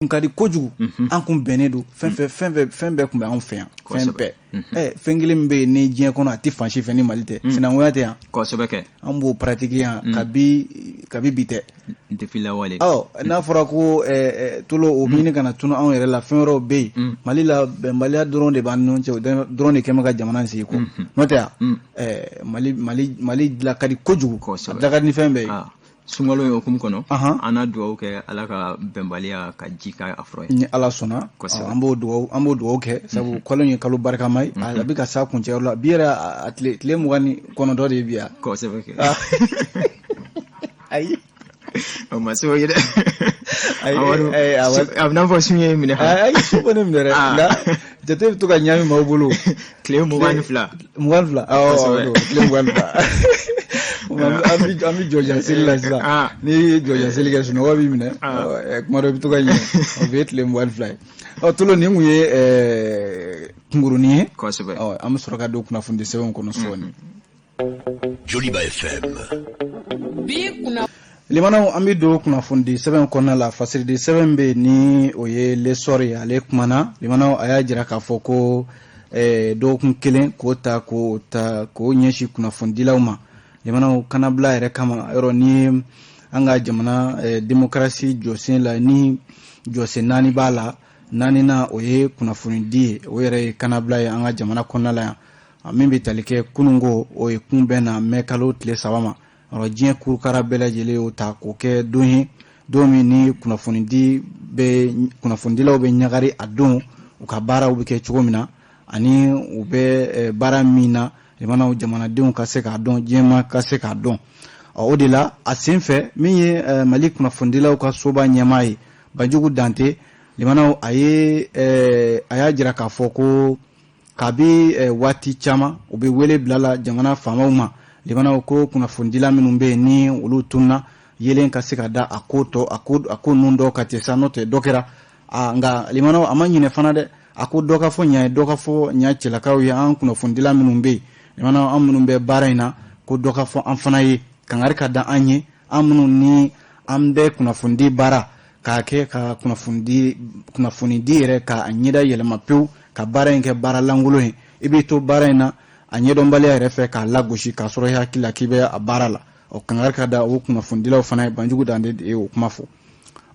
Kun ka di kojugu, an kun bɛnnen don fɛn fɛn fɛn fɛn fɛn bɛɛ kun bɛ anw fɛ yan, fɛn bɛɛ. Fɛn kelen min bɛ yen ni diɲɛ kɔnɔ a tɛ fan si fɛ ni Mali tɛ, sinankunya tɛ yan. Kosɛbɛ kɛ. An b'o pratiquer yan kabi bi tɛ. Depuis lawale. Ɔ, n'a fɔra ko tolo o bɛ ɲini ka na tunu anw yɛrɛ la, fɛn wɛrɛw bɛ yen Mali la, bɛnbaliya dɔrɔn de b'an ni ɲɔgɔn cɛ, o dɔrɔn de kɛn bɛ ka jamana in sigi kɔ. N'o tɛ yan, Mali dilan ka di kojugu, a dilan ka di ni fɛn bɛɛ ye. Sunkalo in hukumu kɔnɔ, an na dugawu kɛ Ala ka bɛnbaliya ka ji k'a fura ye. Ni Ala sɔnna, an b'o dugawu kɛ, sabu kalo in ye kalo barikama ye, a bɛ ka s'a kuncɛyɔrɔ la bi yɛrɛ, a tile 29 de ye bi yan. Kosɛbɛ kɛ. Ayi. O ma se o ye dɛ. A bɛ n'a fɔ sun ye minɛ. Ayi, sun kɔni minɛ dɛ, nka jate bɛ to ka ɲami maaw bolo. Tile 22. 22, awɔ, tile 22. An bɛ jɔjan seli la sisan, n'i ye jɔjan seli kɛ, sunɔgɔ b'i minɛ, kuma dɔ i bɛ to ka ɲinɛ, o bɛ ye tile 22 ye. Ɔ, tolo nin kun ye kunkurunin ye. Ɔ, an bɛ sɔrɔ ka don kunnafoni sɛbɛnw kɔnɔ sɔɔni. Joliba FM. Limanaw, an bɛ don kunnafoni sɛbɛn kɔnɔna la. Fasiridi sɛbɛn bɛ yen ni o ye L'Essor ye, ale kumana. Limanaw, a y'a jira k'a fɔ ko dɔgɔkun kelen k'o ta k'o ɲɛsin kunnafonidilaw ma, limanaw, kanabila yɛrɛ kama. Yɔrɔ ni ye an ka jamana démocratie jɔsen la, ni jɔsen naani b'a la, naaninan o ye kunnafonidi ye, o yɛrɛ ye kanabila ye an ka jamana kɔnɔna la yan. Min bɛ tali kɛ kununko, o ye kun bɛn na mɛ kalo tile 3 ma. Ɔ, diɲɛ kurukara bɛɛ lajɛlen y'o ta k'o kɛ don ye, don min ni kunnafonidi bɛ kunnafonidilaw bɛ ɲagari a don, u ka baaraw bɛ kɛ cogo min na ani u bɛ baara min na, limanaw, jamanadenw ka se k'a dɔn, diɲɛma ka se k'a dɔn. Ɔ, o de la a sen fɛ, min ye Mali kunnafonidilaw ka soba ɲɛmaa ye, Banjugu Dante, limanaw, a y'a jira k'a fɔ ko kabi waati caman u bɛ wele bila la jamana faamaw ma, limanaw, ko kunnafonidila minnu bɛ yen ni olu tununa, yelen ka se ka da a ko tɔ a ko ninnu dɔw ka ten sa, n'o tɛ dɔ kɛra. Nka limanaw, a ma ɲinɛ fana dɛ, a ko dɔ ka fɔ ɲa ye, dɔ ka fɔ ɲa cɛlakaw ye, an kunnafonidila minnu bɛ yen, limanaw, an minnu bɛ baara in na, ko dɔ ka fɔ an fana ye, kangari ka da an ye, an minnu ni an bɛ kunnafonidi baara k'a kɛ ka kunnafonidi yɛrɛ k'a ɲɛda yɛlɛma pewu, ka baara in kɛ baara lankolon ye. I b'i to baara in na a ɲɛdɔnbaliya yɛrɛ fɛ k'a lagosi k'a sɔrɔ i hakili la k'i bɛ a baara la. Ɔ, kangari ka da o kunnafonidilaw fana ye. Banjugu Dante de ye o kuma fɔ.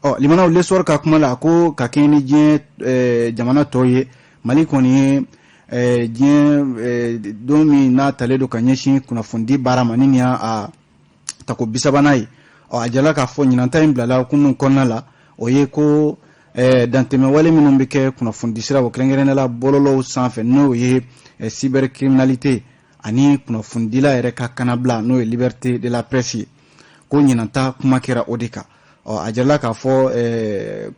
Ɔ, limanaw, L'Essor ka kuma la, a ko ka kɛɲɛ ni diɲɛ jamana tɔw ye, Mali kɔni ye diɲɛ don min n'a talen don ka ɲɛsin kunnafonidi baara ma, ni nin y'a tako 30nan ye. Ɔ, a jala k'a fɔ ɲinanta in bilala hukumu kɔnɔna la, o ye ko dantɛmɛwale minnu bɛ kɛ kunnafonidi siraw, kɛrɛnkɛrɛnnenya la bɔlɔlɔw sanfɛ, n'o ye cybercriminalité, ani kunnafonidila yɛrɛ ka kanabila, n'o ye liberté de la presse ye, ko ɲinanta kuma kɛra o de kan. Ɔ, a jirala k'a fɔ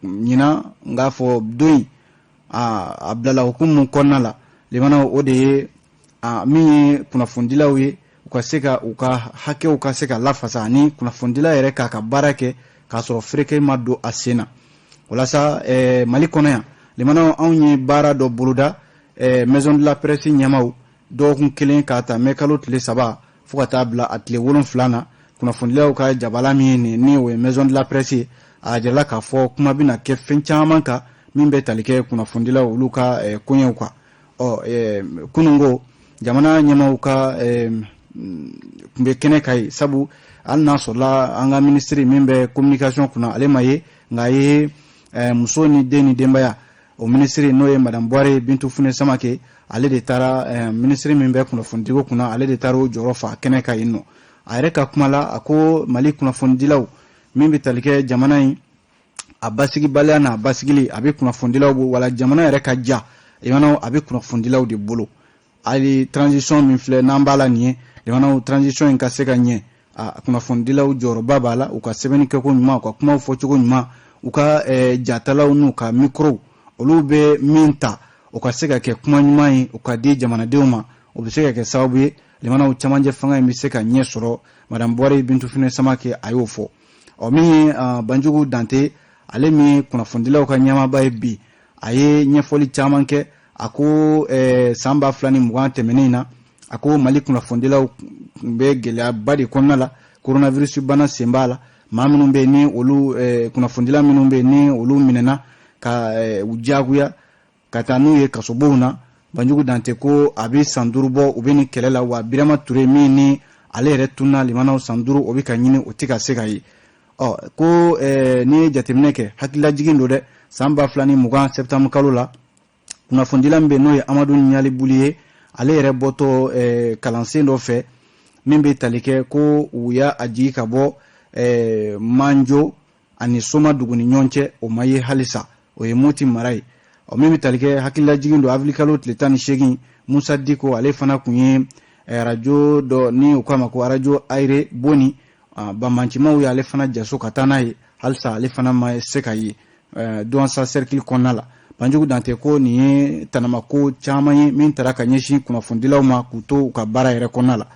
ɲinan n k'a fɔ don in a bilala hukumu kɔnɔna la, limanaw, o de ye min ye kunnafonidilaw ye, u ka se ka u ka hakɛw ka se ka lafasa, ani kunnafonidila yɛrɛ k'a ka baara kɛ k'a sɔrɔ fereke ma don a sen na. Walasa Mali kɔnɔ yan, limanaw, anw ye baara dɔ boloda, Maison de la Presse ɲɛmaw, dɔgɔkun kelen k'a ta mɛ kalo tile 3 fo ka taa bila a tile 7 na, kunnafonidilaw ka jabala min ye nin ni o ye Maison de la Presse ye, a jirala k'a fɔ kuma bɛna kɛ fɛn caman kan min bɛ tali kɛ kunnafonidilaw olu ka koɲɛw kan. Ɔ, kununko jamana ɲɛmaw ka tun bɛ kɛnɛ kan yen, sabu hali n'a sɔrɔla an ka minisiri min bɛ communication kunna, ale ma ye, nka a ye muso ni den ni denbaya o minisiri, n'o ye Madame Buware Bintu Fune Samake, ale de taara, minisiri min bɛ kunnafonidiko kunna, ale de taara o jɔyɔrɔ fa kɛnɛ kan yen nɔ. A yɛrɛ ka kuma la, a ko Mali kunnafonidilaw, min bɛ tali kɛ jamana in a basigibaliya n'a basigili, a bɛ kunnafonidilaw bolo, wala jamana yɛrɛ ka ja, limanaw, a bɛ kunnafonidilaw de bolo. Hali transition min filɛ n'an b'a la nin ye, limanaw, transition in ka se ka ɲɛ, a kunnafonidilaw jɔyɔrɔba b'a la, u ka sɛbɛnni kɛko ɲuman, u ka kumaw fɔcogo ɲuman, u ka jatalaw n'u ka microw, olu bɛ min ta, o ka se ka kɛ kuma ɲuman ye, u ka di jamanadenw ma, o bɛ se ka kɛ sababu ye, limanaw, camancɛ fanga in bɛ se ka ɲɛ sɔrɔ. Madame Buware Bintu Fune Samake, a y'o fɔ. Ɔ, min ye Banjugu Dante, ale min ye kunnafonidilaw ka ɲɛmaaba ye bi, a ye ɲɛfɔli caman kɛ. A ko san 2020 tɛmɛnen na, a ko Mali kunnafonidilaw tun bɛ gɛlɛyaba de kɔnɔna la, coronavirus bana sen b'a la, maa minnu bɛ yen ni olu, kunnafonidila minnu bɛ yen ni olu minɛna. ka u diyagoya ka taa n'u ye kasobonw na. Banjugu Dante ko a bɛ san 5 bɔ u bɛ nin kɛlɛ la, wa Birama Ture min ni ale yɛrɛ tunna limanaw san 5, o bɛ ka ɲini, o tɛ ka se ka ye. Ɔ ko n'i ye jateminɛ kɛ, hakililajigin don dɛ, san 2020 septembre kalo la, kunnafonidila min bɛ n'o ye Amadu Ɲalibuli ye, ale yɛrɛ bɔtɔ kalansen dɔ fɛ min bɛ tali kɛ ko u y'a jigin ka bɔ Manjo ani Somadugu ni ɲɔgɔn cɛ, o ma ye halisa, o ye Moti mara ye. Ɔ min bɛ tali kɛ hakililajigin don, avril kalo tile 18, Musa Diko, ale fana tun ye arajo dɔ ni u k'a ma ko arajo Ayire Boni, banbaancimaw y'ale fana jaso ka taa n'a ye, halisa ale fana ma se ka ye Duwansa cercle kɔnɔna la. Banjugu Dante ko nin ye tanamako caman ye min taara ka ɲɛsin kunnafonidilaw ma k'u to u ka baara yɛrɛ kɔnɔna la.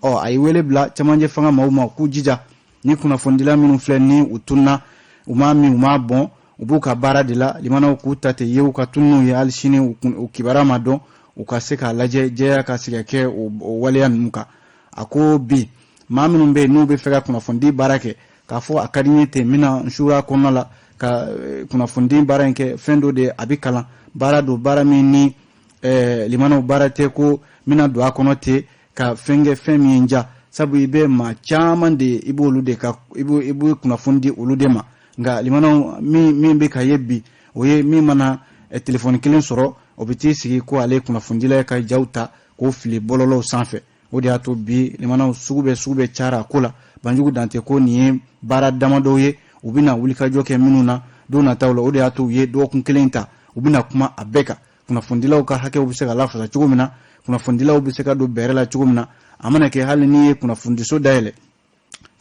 Ɔ a ye wele bila cɛmancɛ fanga maaw ma k'u jija ni kunnafonidila minnu filɛ ni u tununa, u m'a min, u m'a bɔn, u b'u ka baara de la, limanaw k'u ta tɛ ye u ka tununw ye, hali sini u kibaruya ma dɔn, u ka se k'a lajɛ jɛya ka se ka kɛ o waleya ninnu kan. A ko bi maa minnu bɛ yen n'u bɛ fɛ ka kunnafonidi baara kɛ, k'a fɔ a ka di n ye ten, n bɛna n suura kɔnɔna la ka kunnafonidi baara in kɛ, fɛn dɔ de a bɛ kalan, baara don, baara min ni limanaw baara tɛ ko n bɛna don a kɔnɔ ten ka fɛn kɛ fɛn min ye n diya, sabu i bɛ maa caman de ye, i b'olu de ka i b'o kunnafoni di olu de ma. Nka limanaw min bɛ ka ye bi, o ye min mana telefɔni kelen sɔrɔ, o bɛ t'i sigi ko ale kunnafonidila ye ka jaw ta k'o fili bɔlɔlɔw sanfɛ. O de y'a to bi limanaw sugu bɛɛ cayara a ko la. Banjugu Dante ko nin ye baara damadɔw ye u bɛna wulikajɔ kɛ minnu na don nataw la. O de y'a to u ye dɔgɔkun kelen ta, u bɛna kuma a bɛɛ kan, kunnafonidilaw ka hakɛw bɛ se ka lafasa cogo min na, kunnafonidilaw bɛ se ka don bɛrɛ la cogo min na, a mana kɛ hali n'i ye kunnafonidiso dayɛlɛ,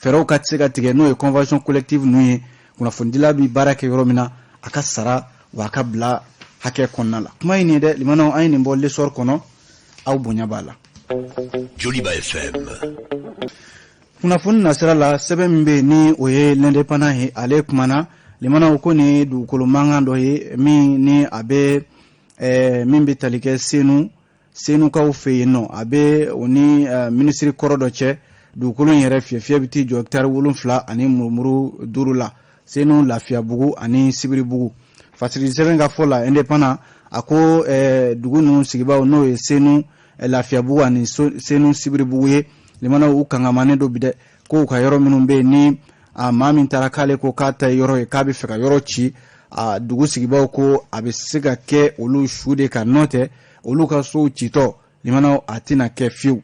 fɛɛrɛw ka se ka tigɛ, n'o ye convention collective ninnu ye, kunnafonidila bɛ baara kɛ yɔrɔ min na, a ka sara wa a ka bila hakɛ kɔnɔna la. Kuma ye nin ye dɛ limanaw, an ye nin bɔ L'Essor kɔnɔ, aw bonya b'a la. Joliba FM. Kunnafoni nasira la, sɛbɛn min bɛ yen ni o ye L'Indépendant ye, ale kumana limanaw ko nin ye dugukolo mankan dɔ ye min ni a bɛ min bɛ tali kɛ Senu, Senukaw fɛ yen nɔ, a bɛ o ni minisiri kɔrɔ dɔ cɛ. Dugukolo in yɛrɛ fiyɛfiyɛ bɛ t'i jɔ hectare 7 ani murumuru 5 la, Senu, Lafiyabugu ani Sibiribugu. Fasiri sɛbɛn ka fɔ la, Indépendant a ko dugu ninnu sigibaaw, n'o ye Senu, Lafiyabugu ani Senu Sibiribugu ye, limanaw u kankamanen don bi dɛ, ko u ka yɔrɔ minnu bɛ yen ni a maa min taara k'ale ko k'a ta ye yɔrɔ ye, k'a bɛ fɛ ka yɔrɔ ci, a dugu sigibaaw ko a bɛ se ka kɛ olu su de ka nɔ tɛ, olu ka sow citɔ limanaw a tɛna kɛ fiyewu.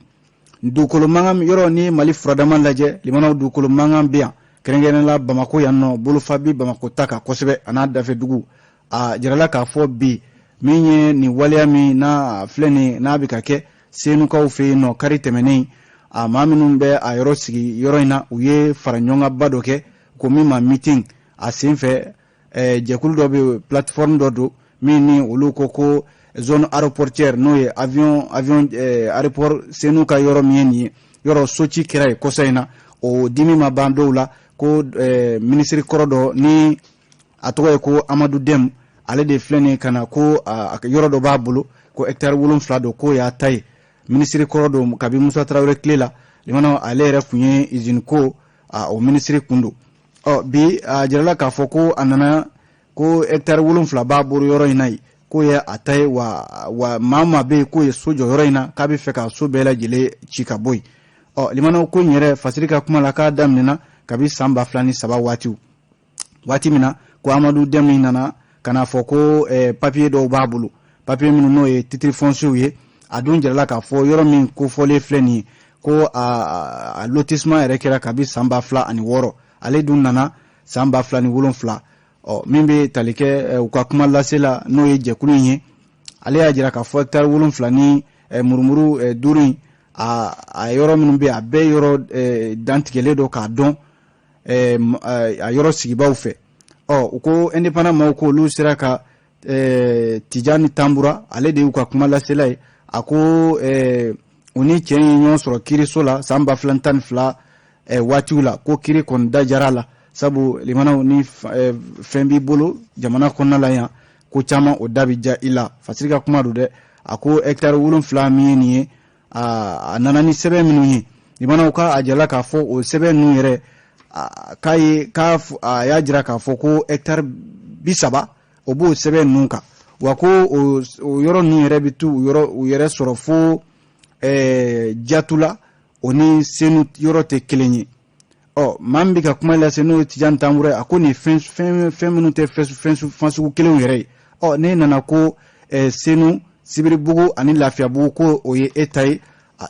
Dugukolo mankan yɔrɔ ni Mali furadama lajɛ, limanaw dugukolo mankan bɛ yan, kɛrɛnkɛrɛnnenya la Bamakɔ yan nɔ, bolofa bɛ Bamakɔ ta kan kosɛbɛ a n'a dafɛ dugu. A jirala k'a fɔ bi min ye nin waleya min n'a filɛ nin n'a bɛ ka kɛ Senukaw fɛ yen nɔ, kari tɛmɛnen, a maa minnu bɛ a yɔrɔ sigi yɔrɔ in na, u ye fara ɲɔgɔnkanba dɔ kɛ ko min ma meeting. A senfɛ jɛkulu dɔ bɛ, plateforme dɔ don min ni olu ko zone aéroportuaire, n'o ye avion aéroport Senu ka yɔrɔ min ye nin ye, yɔrɔ soci kɛra yen kɔsa in na, o dimi ma ban dɔw la, ko minisiri kɔrɔ dɔ ni a tɔgɔ ye ko Amadu Dɛmu, ale de filɛ nin ka na ko yɔrɔ dɔ b'a bolo ko hectare 7 don, k'o y'a ta ye. Minisiri kɔrɔ don kabi Musa Tarawele tile la, limanaw ale yɛrɛ tun ye usine ko o minisiri kun don. Ɔ bi a jirala k'a fɔ ko a nana ko hectare 7 b'a bolo yɔrɔ in na yen, k'o ye a ta ye, wa maa bɛ yen k'o ye so jɔ yɔrɔ in na, k'a bɛ fɛ ka so bɛɛ lajɛlen ci ka bɔ yen. Ɔ limanaw ko in yɛrɛ, fasiri ka kuma la, k'a daminɛna kabi san 2003 waatiw, waati min na ko Amadu Dɛmu nana ka n'a fɔ ko papiye dɔw b'a bolo, papiye minnu n'o ye titre foncier ye. A dun jirala k'a fɔ yɔrɔ min kofɔlen filɛ nin ye, ko a lotissement yɛrɛ kɛra kabi san 2006, ale dun nana san 2007. Ɔ min bɛ tali kɛ u ka kuma lase la, n'o ye jɛkulu in ye, ale y'a jira k'a fɔ hectare 7 ni murumuru 5 in, a yɔrɔ minnu bɛ yen, a bɛɛ yɔrɔ dantigɛlen don k'a dɔn a yɔrɔ sigibaaw fɛ. Ɔ u ko Indépendant maaw ko olu sera ka Tijani Tanbura, ale de y'u ka kuma lasela ye, a ko u ni cɛ ye ɲɔgɔn sɔrɔ kiiriso la san 2012 waatiw la, ko kiiri kɔni da jara la, sabu limanaw ni fɛn b'i bolo jamana kɔnɔna la yan, ko caman o da bɛ ja i la. Fasiri ka kuma don dɛ. A ko hectare 7 min ye nin ye, a nana ni sɛbɛn minnu ye, limanaw k'a jirala k'a fɔ o sɛbɛn ninnu yɛrɛ, k'a ye k'a a y'a jira k'a fɔ ko hectare 30 O b'o sɛbɛn ninnu kan wa, ko o yɔrɔ ninnu yɛrɛ bɛ t'u yɔrɔ u yɛrɛ sɔrɔ fo Jatula, o ni Senu yɔrɔ tɛ kelen ye. Ɔ, maa min bɛ ka kuma lase, n'o ye Tijani Tanbura ye, a ko nin fɛn fɛn fɛn minnu tɛ fɛn fɛn sugu kelenw yɛrɛ ye. Ɔ, ne nana ko Senu, Sibiribugu ani Lafiyabugu, ko o ye e ta ye.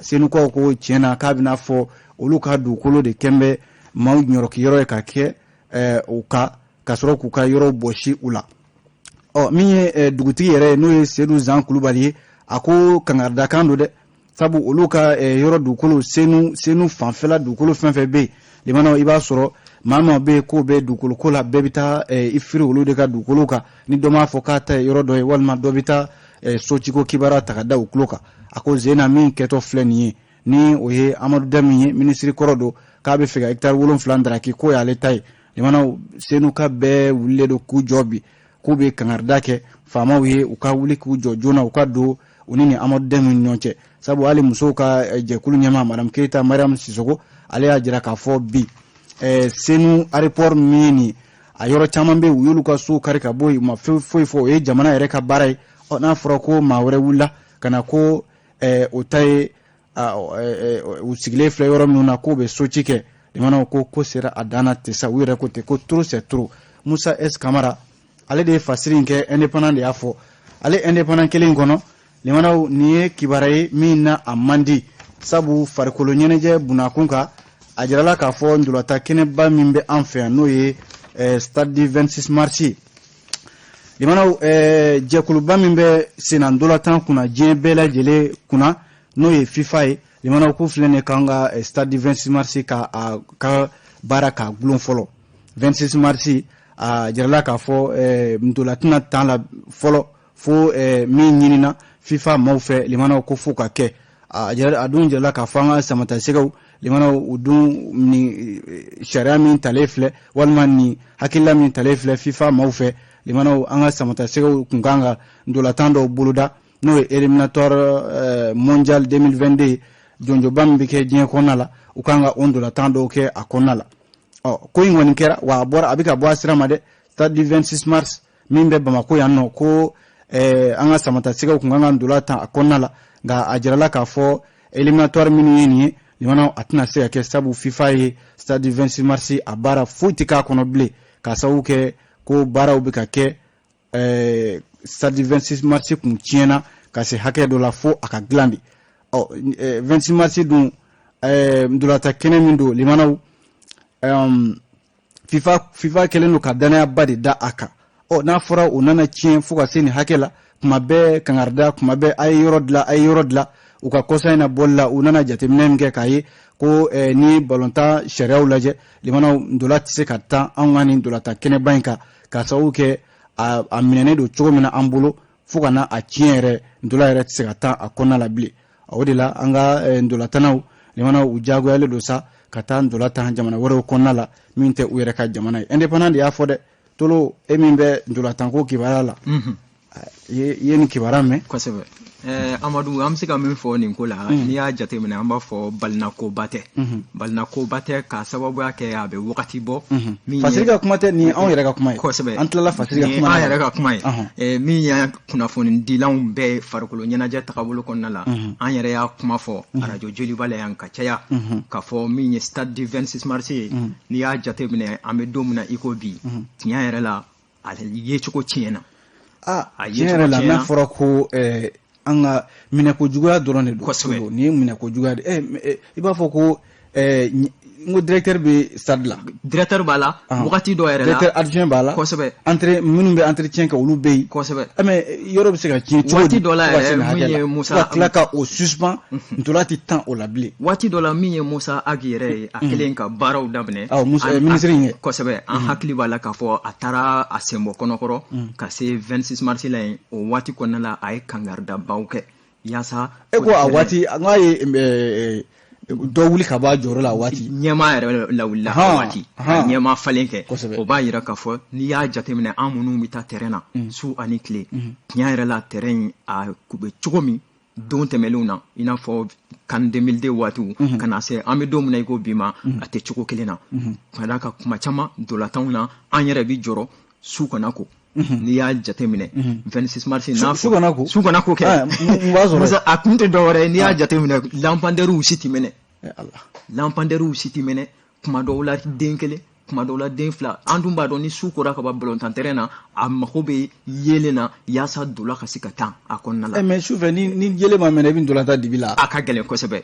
Senukaw ko tiɲɛ na, k'a bɛna fɔ olu ka dugukolo de kɛn bɛ maaw ɲɔrɔkiyɔrɔ ye ka kɛ u ka sɔrɔ k'u ka yɔrɔ bɔsi u la. Ɔ, min ye dugutigi yɛrɛ ye, n'o ye Sedu Zan Kulubali ye, a ko kangaridakan don dɛ, sabu olu ka yɔrɔ dugukolo, Senu fanfɛla dugukolo fɛn fɛn bɛ yen, limanaw, i b'a sɔrɔ maa maa bɛ yen k'o bɛ dugukolo ko la, bɛɛ bɛ taa i firi olu de ka dugukolo kan. Ni dɔ m'a fɔ k'a ta ye yɔrɔ dɔ ye, walima dɔ bɛ taa sociko kibaruya ta ka da u tulo kan. A ko zena min kɛtɔ filɛ nin ye, ni o ye Amadu Dɛmu ye, minisiri kɔrɔ don, k'a bɛ fɛ ka hectare 7 daraki k'o y'ale ta ye. Limanaw, Senuka bɛɛ wulilen don k'u jɔ bi, k'u bɛ kangarida kɛ faamaw ye, u ka wuli k'u jɔ joona, u ka don u ni nin Amadu Dɛmu ni ɲɔgɔn cɛ, sabu hali musow ka jɛkulu ɲɛmaa, Madame Keyita Mariam Sisoko, ale y'a jira k'a fɔ bi Senu aéroport min ye nin, a yɔrɔ caman bɛ yen, u y'olu ka sow kari ka bɔ yen, u ma foyi fɔ, o ye jamana yɛrɛ ka baara ye. Ɔ, n'a fɔra ko maa wɛrɛ wulila ka na ko o ta ye, u sigilen filɛ yɔrɔ minnu na, k'o bɛ soci kɛ, limanaw, ko sera a dan na ten sa. U yɛrɛ ko ten ko trop c'est trop. Musa S Kamara, ale de ye fasiri in kɛ, Indépendant de y'a fɔ. Ale Indépendant kelen in kɔnɔ, limanaw, nin ye kibaruya ye min na a man di, sabu farikolo ɲɛnajɛ bunakun kan, a jirala k'a fɔ ntolatan kɛnɛba min bɛ an fɛ yan, n'o ye stade du 26 mars ye, limanaw, jɛkuluba min bɛ senna ntolatan kunna diɲɛ bɛɛ lajɛlen kunna, n'o ye FIFA ye, limanaw, k'u filɛ nin ye k'an ka stade du 26 mars ka a ka baara k'a gulon fɔlɔ. 26 mars, a jirala k'a fɔ ntola tɛna tan la fɔlɔ fo min ɲinina FIFA maaw fɛ, limanaw, ko fo ka kɛ. A dun jirala k'a fɔ an ka samatasɛgɛw, limanaw, u dun ni sariya min talen filɛ, walima ni hakilila min talen filɛ FIFA maaw fɛ, limanaw, an ka samatasɛgɛw kun kan ka ntolatan dɔw boloda, n'o ye éliminatoire mondial 2022, jɔnjɔba min bɛ kɛ diɲɛ kɔnɔna la, u kan ka o ntolatan dɔw kɛ a kɔnɔna la. Ɔ, ko in kɔni kɛra wa, a bɔra, a bɛ ka bɔ a sira ma dɛ. Stade du 26 mars min bɛ Bamako yan nɔ, ko an ka samatasɛgɛw kun kan ka ntola tan a kɔnɔna la, nka a jirala k'a fɔ éliminatoire minnu ye nin ye, limanaw, a tɛna se ka kɛ, sabu FIFA ye stade du 26 mars a baara foyi tɛ k'a kɔnɔ bilen, k'a sababu kɛ ko baaraw bɛ ka kɛ. Stade du 26 mars kun tiɲɛna ka se hakɛ dɔ la fo a ka dilan de. Ɔ, 26 mars dun, ntolatan kɛnɛ min don, limanaw, FIFA kɛlen don ka danayaba de da a kan. Ɔ, n'a fɔra o nana tiɲɛ fo ka se nin hakɛ la, kuma bɛɛ kangarida, kuma bɛɛ a ye yɔrɔ dilan, a ye yɔrɔ dilan. U ka kɔsa in na bɔli la, u nana jateminɛ min kɛ k'a ye ko n'i ye balontan sariyaw lajɛ, limanaw, ntola tɛ se ka tan anw ka nin ntolatan kɛnɛba in kan, k'a sababu kɛ a minɛnen don cogo min na an bolo, fo ka na a tiɲɛ yɛrɛ, ntola yɛrɛ tɛ se ka tan a kɔnɔna la bilen. O de la an ka ntolatannaw, limanaw, u diyagoyalen don sa ka taa ntola tan jamana wɛrɛw kɔnɔna la min tɛ u yɛrɛ ka jamana ye. Indépendant de y'a fɔ dɛ. Tolo, e min bɛ ntolatanko kibaruya la, i ye nin kibaruya mɛn? Kosɛbɛ. Amadu, an bɛ se ka min fɔ nin ko la, n'i y'a jateminɛ, an b'a fɔ balinakoba tɛ, balinakoba tɛ, k'a sababuya kɛ a bɛ wagati bɔ. Fasiri ka kuma tɛ, nin anw yɛrɛ ka kuma ye. Kosɛbɛ. An tilala Fasiri ka kuma. An yɛrɛ ka kuma ye min ye, kunnafonidilanw bɛɛ farikolo ɲɛnajɛ tagabolo kɔnɔna la, an yɛrɛ y'a kuma fɔ arajo Joliba la yan ka caya, k'a fɔ min ye stade du 26 mars ye, n'i y'a jateminɛ, an bɛ don min na i ko bi, tiɲɛ yɛrɛ la, a yecogo tiɲɛna. Ah, tiɲɛ yɛrɛ la, n'a fɔra ko an ka minɛko juguya dɔrɔn de don. Kosɛbɛ. Nin ye minɛko juguya de. I b'a fɔ ko n ko directeur bɛ stade la. Directeur b'a la wagati dɔ yɛrɛ la. Directeur adjoint b'a la. Kosɛbɛ. Entre minnu bɛ entretien kɛ, olu bɛ yen. Kosɛbɛ. Mais yɔrɔ bɛ se ka tiɲɛ cogo di? Waati dɔ la yɛrɛ, min ye Musa ka tila ka o suspend, ntola tɛ tan o la bilen. Waati dɔ la, min ye Musa Agi yɛrɛ ye, a kɛlen ka baaraw daminɛ. Awɔ, Musa ministre in ye. Kosɛbɛ, an hakili b'a la k'a fɔ a taara a sen bɔ kɔnɔkɔrɔ ka se 26 mars la yen. O waati kɔnɔna la, a ye kangaridabaw kɛ yaasa. E ko a waati, n k'a ye dɔ wuli ka bɔ a jɔyɔrɔ la a waati. Ɲɛmaa yɛrɛ lawulila a waati ka ɲɛmaa falen kɛ. O b'a yira k'a fɔ n'i y'a jateminɛ, an minnu bɛ taa terrain na su ani tile, tiɲɛ yɛrɛ la, terrain in a bɛ cogo min don tɛmɛnlenw na, i n'a fɔ CAN 2002 waatiw ka na se an bɛ don min na i ko bi ma, a tɛ cogo kelen na, ka d'a kan kuma caman ntolatanw na, an yɛrɛ bɛ jɔrɔ su kana ko. N'i y'a jateminɛ, 26 mars n'a su kana ko su kana ko kɛ. Mun b'a sɔrɔ? Musa, a kun tɛ dɔwɛrɛ ye. N'i y'a jateminɛ, lampadaires si ti mɛnɛ. Lampadaires si ti mɛnɛ. Kuma dɔw la den kelen, kuma dɔw la den fila. An dun b'a dɔn, ni su kora ka ban balontan terrain na, a mago bɛ yeelen na yaasa dola ka se ka tan a kɔnɔna la. Mais sufɛ, ni yeelen ma mɛnɛ, i bɛ ntolan tan dibi la. A ka gɛlɛn kosɛbɛ.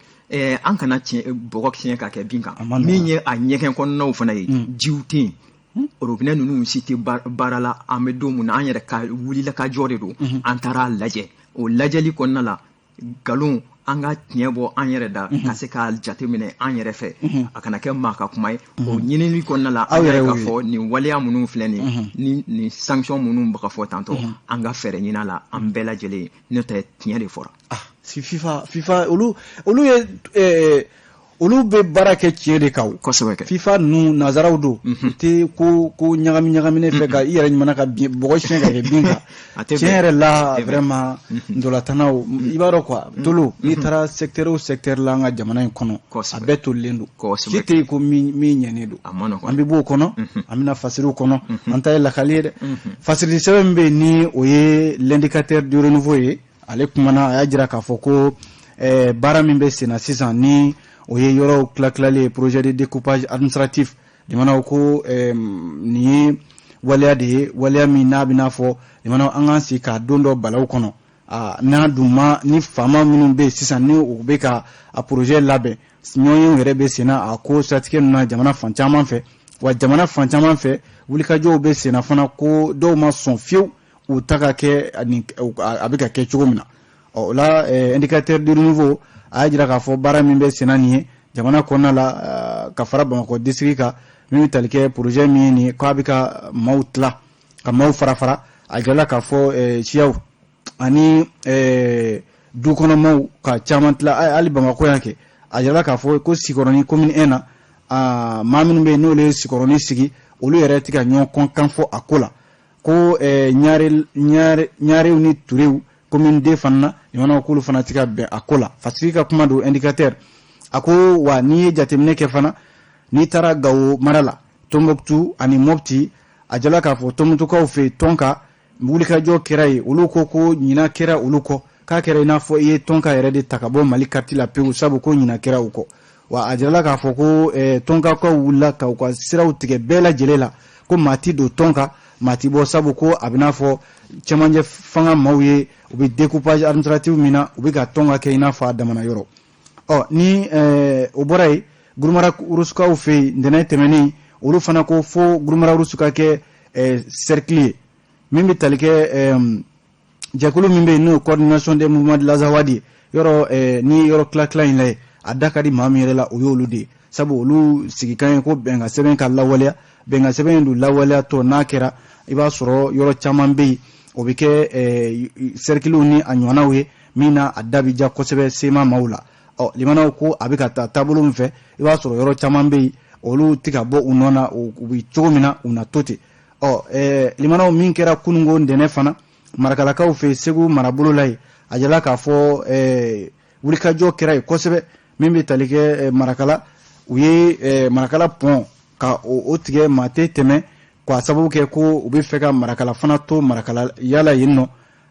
An kana tiɲɛ bɔgɔ tiɲɛ ka kɛ bin kan. Min ye a ɲɛgɛn kɔnɔnaw fana ye, jiw tɛ yen, robinet ninnu si tɛ baara la. An bɛ don mun na, an yɛrɛ ka wulila ka jɔ de don. An taara lajɛ, o lajɛli kɔnɔna la, nkalon an ka tiɲɛ bɔ an yɛrɛ da ka se k'a jateminɛ an yɛrɛ fɛ, a kana kɛ maa ka kuma ye. O ɲinini kɔnɔna la, an yɛrɛ ka fɔ nin waleya minnu filɛ nin ni nin sanction minnu bɛ ka fɔ tantɔ, an ka fɛɛrɛ ɲini a la an bɛɛ lajɛlen, n'o tɛ tiɲɛ de fɔra. Ah, si FIFA olu ye olu bɛ baara kɛ tiɲɛ de kan o. Kosɛbɛ kɛ. FIFA ninnu, nanzaraw don, u tɛ ko ɲagami ɲagaminen fɛ ka i yɛrɛ ɲuman ka bin bɔgɔ siɲɛ ka kɛ bin kan. Tiɲɛ yɛrɛ la, vraiment, ntolatannaw, i b'a dɔn quoi, tolo n'i taara secteur o secteur la an ka jamana in kɔnɔ, a bɛɛ tolilen don, si tɛ yen ko min ɲɛnen don. An bɛ b'o kɔnɔ, an bɛna fasiriw kɔnɔ. An ta ye lakali ye dɛ. Fasiri sɛbɛn min bɛ yen, ni o ye L'Indicateur du Renouveau ye, ale kumana, a y'a jira k'a fɔ ko baara min bɛ sen na sisan, ni o ye yɔrɔw tila-tilali ye, projet de découpage administratif, jamanaw ko nin ye waleya de ye, waleya min n'a bɛna fɔ jamanaw an k'an sigi k'a don dɔ balaw kɔnɔ. N'a dun ma ni faama minnu bɛ yen sisan, ni u bɛ ka a projet labɛn, ɲɔgɔnyew yɛrɛ bɛ sen na a ko siratigɛ ninnu na jamana fan caman fɛ. Wa jamana fan caman fɛ, wulikajɔw bɛ sen na fana, ko dɔw ma sɔn fiyewu u ta ka kɛ a bɛ ka kɛ cogo min na. Ɔ o la, Indicateur du Renouveau a y'a jira k'a fɔ baara min bɛ senna nin ye jamana kɔnɔna la, ka fara Bamakɔ district kan, min bɛ tali kɛ projet min ye nin ye, k'a bɛ ka maaw tila ka maaw fara fara. A jirala k'a fɔ siyaw ani du kɔnɔmaw ka caman tila. Hali Bamakɔ yan kɛ, a jirala k'a fɔ ko Sikɔrɔni commune 1 na, maa minnu bɛ yen n'olu ye Sikɔrɔni sigi, olu yɛrɛ tɛ ka ɲɔgɔn kan fɔ a ko la, ko ɲarew ni turew commune 2 fana na, jamanaw k'olu fana tɛ ka bɛn a ko la. Fasiri ka kuma don Indicateur. A ko wa n'i ye jateminɛ kɛ fana, n'i taara Gawo mara la, Tombouctou ani Mopti, a jala k'a fɔ Tombouctoukaw fɛ yen, tɔn ka wulikajɔ kɛra yen. Olu ko ko ɲina kɛra olu kɔ, k'a kɛra i n'a fɔ i ye tɔn ka yɛrɛ de ta ka bɔ Mali carte la pewu, sabu ko ɲina kɛra u kɔ. Wa a jirala k'a fɔ ko tɔnkakaw wulila ka u ka siraw tigɛ bɛɛ lajɛlen la, ko maa ti don tɔn kan, maa ti bɔ, sabu ko a bɛ n'a fɔ cɛmancɛ fanga maaw ye, u bɛ découpage administratif min na, u bɛ ka tɔn ka kɛ i n'a fɔ a damana yɔrɔ. Ɔ ni o bɔra yen, Gurumara Rusukaw fɛ yen, ntɛnɛn tɛmɛnen, olu fana ko fo Gurumara Rusu ka kɛ cercle ye. Min bɛ tali kɛ jɛkulu min bɛ yen, n'o ye Coordination des mouvements de l'Azawad ye, yɔrɔ ni yɔrɔ tila-tila in lajɛ, a da ka di maa min yɛrɛ la, o y'olu de ye, sabu olu sigikan ye ko bɛnkan sɛbɛn ka lawaleya. Bɛnkan sɛbɛn in dun lawaleya tɔ n'a kɛra, i b'a sɔrɔ yɔrɔ caman bɛ yen, o bɛ kɛ cercle ni a ɲɔgɔnnaw ye, min na a da bɛ ja kosɛbɛ CMA maaw la. Ɔ limanaw ko a bɛ ka taa taabolo min fɛ, i b'a sɔrɔ yɔrɔ caman bɛ yen, olu tɛ ka bɔ u nɔ na, u bɛ cogo min na, u na to ten. Ɔ limanaw, min kɛra kununko ntɛnɛn fana Marakalakaw fɛ Segu marabolo la yen, a jirala k'a fɔ wulikajɔ kɛra yen kosɛbɛ. Min bɛ tali kɛ Marakala, u ye Marakala pɔn ka o tigɛ, maa tɛ tɛmɛ, k'a sababu kɛ ko u bɛ fɛ ka Marakala fana to Marakala yala yen nɔ,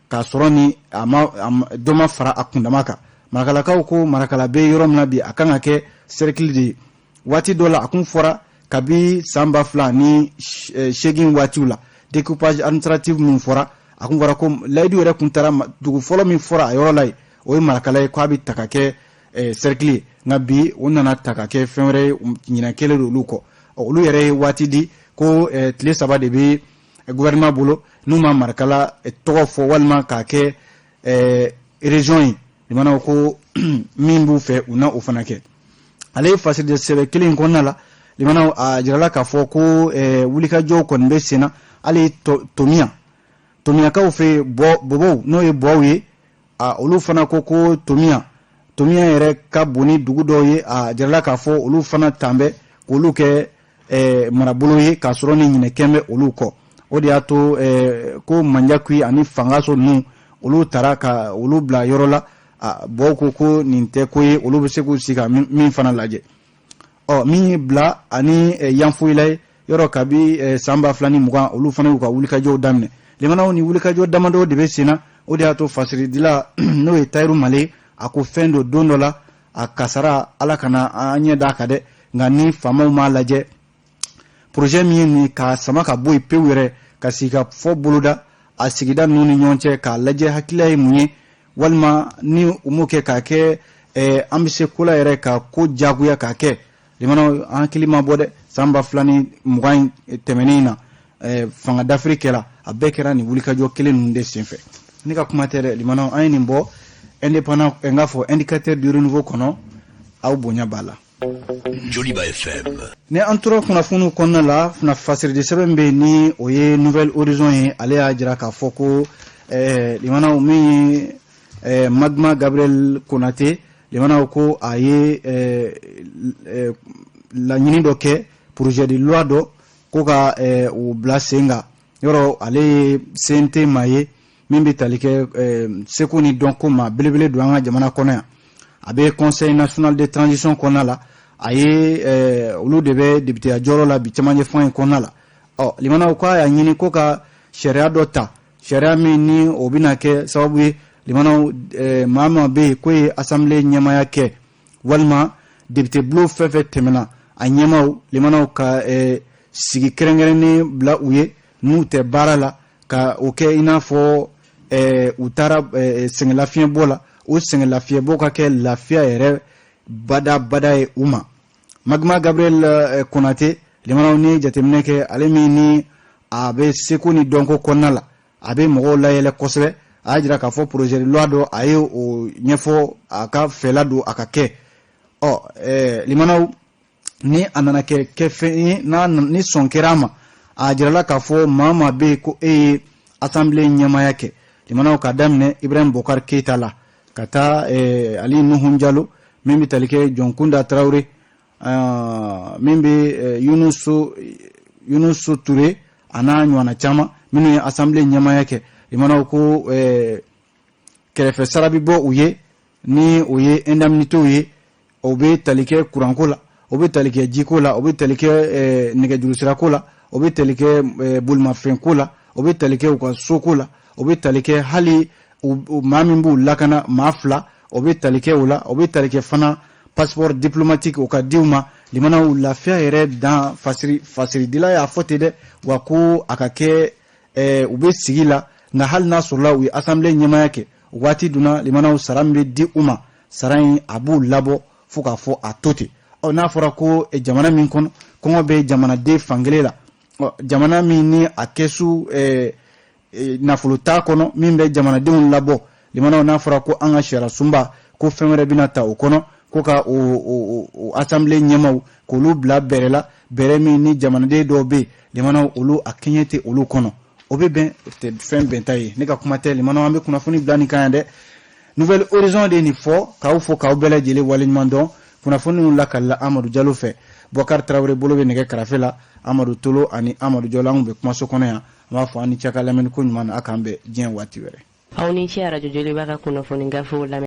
k'a sɔrɔ ni a ma dɔ ma fara a kundama kan. Marakalakaw ko Marakala bɛ yɔrɔ min na bi, a kan ka kɛ cercle de ye. Waati dɔ la, a kun fɔra kabi san 2008 waatiw la, découpage administratif min fɔra, a kun fɔra ko layidu yɛrɛ kun taara dugu fɔlɔ min fɔra a yɔrɔ la yen, o ye Marakala ye, k'a bɛ ta ka kɛ cercle ye. Nka bi, o nana ta ka kɛ fɛn wɛrɛ ye, ɲinɛ kɛlen don olu kɔ. Olu yɛrɛ ye waati di ko tile 3 de bɛ gouvernement bolo, n'u ma Marakala tɔgɔ fɔ walima k'a kɛ région ye, limanaw ko min b'u fɛ, u na o fana kɛ. Ale ye fasiri sɛbɛn kelen in kɔnɔna la, limanaw, a jirala k'a fɔ ko wulikajɔw kɔni bɛ sen na hali Tomiya, Tomiyakaw fɛ yen, bɔbɔw, n'o ye bɔw ye, olu fana ko ko Tomiya yɛrɛ ka bon ni dugu dɔw ye. A jirala k'a fɔ olu fana tan bɛ k'olu kɛ marabolo ye, k'a sɔrɔ ni ɲinɛkɛn bɛ olu kɔ. O de y'a to ko Manjakui ani Fangaso ninnu, olu taara ka olu bila yɔrɔ la. Bɔw ko ko nin tɛ ko ye, olu bɛ se k'u sigi ka min fana lajɛ. Ɔ min ye Bila ani Yanfoyila ye, yɔrɔ kabi san 2020, olu fana y'u ka wulikajɔw daminɛ. Limanaw, ni wulikajɔ damadɔ de bɛ sen na, o de y'a to fasiridila, n'o ye Tayiru Male, a ko fɛn don, don dɔ la a kasara, Ala kana an ɲɛ d'a kan dɛ. Nka ni faamaw m'a lajɛ, projet min ye nin k'a sama ka bɔ yen pewu yɛrɛ, ka sigi ka fɔ boloda a sigida ninnu ni ɲɔgɔn cɛ, k'a lajɛ hakilila ye mun ye, walima ni u m'o kɛ k'a kɛ an bɛ se ko la yɛrɛ ka ko jagoya k'a kɛ. Limanaw, an hakili ma bɔ dɛ, san 2020 tɛmɛnen na, fanga dafiri kɛra, a bɛɛ kɛra nin wulikajɔ kelen ninnu de senfɛ. Ne ka kuma tɛ dɛ, limanaw, an ye nin bɔ Indépendant, n k'a fɔ Indicateur du Renouveau kɔnɔ. Aw bonya b'a la. Joliba FM. Ni an tora kunnafoniw kɔnɔna la, fasiridi sɛbɛn bɛ yen, ni o ye Nouvel Horizon ye, ale y'a jira k'a fɔ ko limanaw, min ye Magma Gabriel Konate, limanaw, ko a ye laɲini dɔ kɛ, projet de loi dɔ ko ka o bila sen kan. Yɔrɔ ale ye CNT maa ye min bɛ tali kɛ seko ni dɔnko ma belebele don an ka jamana kɔnɔ yan. A bɛ Conseil national de transition kɔnɔna la, a ye olu de bɛ députéya jɔyɔrɔ la bi cɛmancɛ fanga in kɔnɔna la. Ɔ limanaw, k'a y'a ɲini ko ka sariya dɔ ta, sariya min ni o bɛna kɛ sababu ye, limanaw, maa maa bɛ yen k'o ye assemblée ɲɛmaaya kɛ, walima député bulon fɛn fɛn tɛmɛna a ɲɛmaw, limanaw, ka sigi kɛrɛnkɛrɛnnen bila u ye n'u tɛ baara la, ka o kɛ i n'a fɔ u taara sɛgɛnlafiɲɛbɔ la, o sɛgɛnlafiɲɛbɔ ka kɛ lafiya yɛrɛ badabada ye u ma. Magma Gabriel Konate, limanaw, ni ye jateminɛ kɛ, ale min ni a bɛ seko ni dɔnko kɔnɔna la, a bɛ mɔgɔw layɛlɛ kosɛbɛ, a y'a jira k'a fɔ projet de loi dɔ, a ye o ɲɛfɔ, a ka fɛla don a ka kɛ. Ɔ limanaw, ni a nana kɛ kɛ fɛn ye, n'a ni sɔn kɛra a ma, a jirala k'a fɔ maa maa bɛ yen ko e ye assemblée ɲɛmaaya kɛ, limanaw, k'a daminɛ Ibrahim Bokar Keyita la ka taa Ali Nuhun Jalo, min bɛ tali kɛ Jɔnkunda Tarawele, min bɛ Yunusu Ture, a n'a ɲɔgɔnna caman minnu ye assemblée ɲɛmaaya kɛ, limanaw, ko kɛrɛfɛ sara bɛ bɔ u ye, ni o ye indemnité ye. O bɛ tali kɛ kuranko la, o bɛ tali kɛ jiko la, o bɛ tali kɛ nɛgɛjurusirako la, o bɛ tali kɛ bolimafɛnko la, o bɛ tali kɛ u ka soko la, o bɛ tali kɛ hali maa min b'u lakana, maa fila, o bɛ tali kɛ o la, o bɛ tali kɛ fana passeport diplomatique, o ka di u ma. Limanaw, lafiya yɛrɛ dan. Fasiri fasiridila y'a fɔ ten dɛ, wa ko a ka kɛ u bɛ sigi la, nka hali n'a sɔrɔla u ye assemblée ɲɛmaaya kɛ waati donna, limanaw, sara min bɛ di u ma, sara in a b'u labɔ fo k'a fɔ a to ten. Ɔ n'a fɔra ko jamana min kɔnɔ kɔngɔ bɛ jamanaden fankelen la, ɔ jamana min ni a kɛsu nafolo t'a kɔnɔ min bɛ jamanadenw labɔ, limanaw, n'a fɔra ko an ka sariya sunba ko fɛn wɛrɛ bɛna ta o kɔnɔ, ko ka o assemblée ɲɛmaw k'olu bila bɛrɛ la, bɛrɛ min ni jamanaden dɔw bɛ yen, limanaw, olu a kɛɲɛ tɛ olu kɔnɔ, o bɛ bɛn, o tɛ fɛn bɛnta ye. Ne ka kuma tɛ, limanaw, an bɛ kunnafoni bila nin kan yan dɛ. Nouvel Horizon de ye nin fɔ. K'aw fo, k'aw bɛɛ lajɛlen waleɲuman dɔn. Kunnafoniw lakalila Amadu Jalo fɛ, Bɔkari Tarawele bolo bɛ nɛgɛ karafe la, Amadu Tolo ani Amadu Jalo, an kun bɛ kumaso kɔnɔ yan. An b'a fɔ an ni cɛ ka lamɛnni ko ɲuman na, a k'an bɛn diɲɛ waati wɛrɛ. Aw ni ce arajo Joliba ka kunnafoni gafew lamɛn.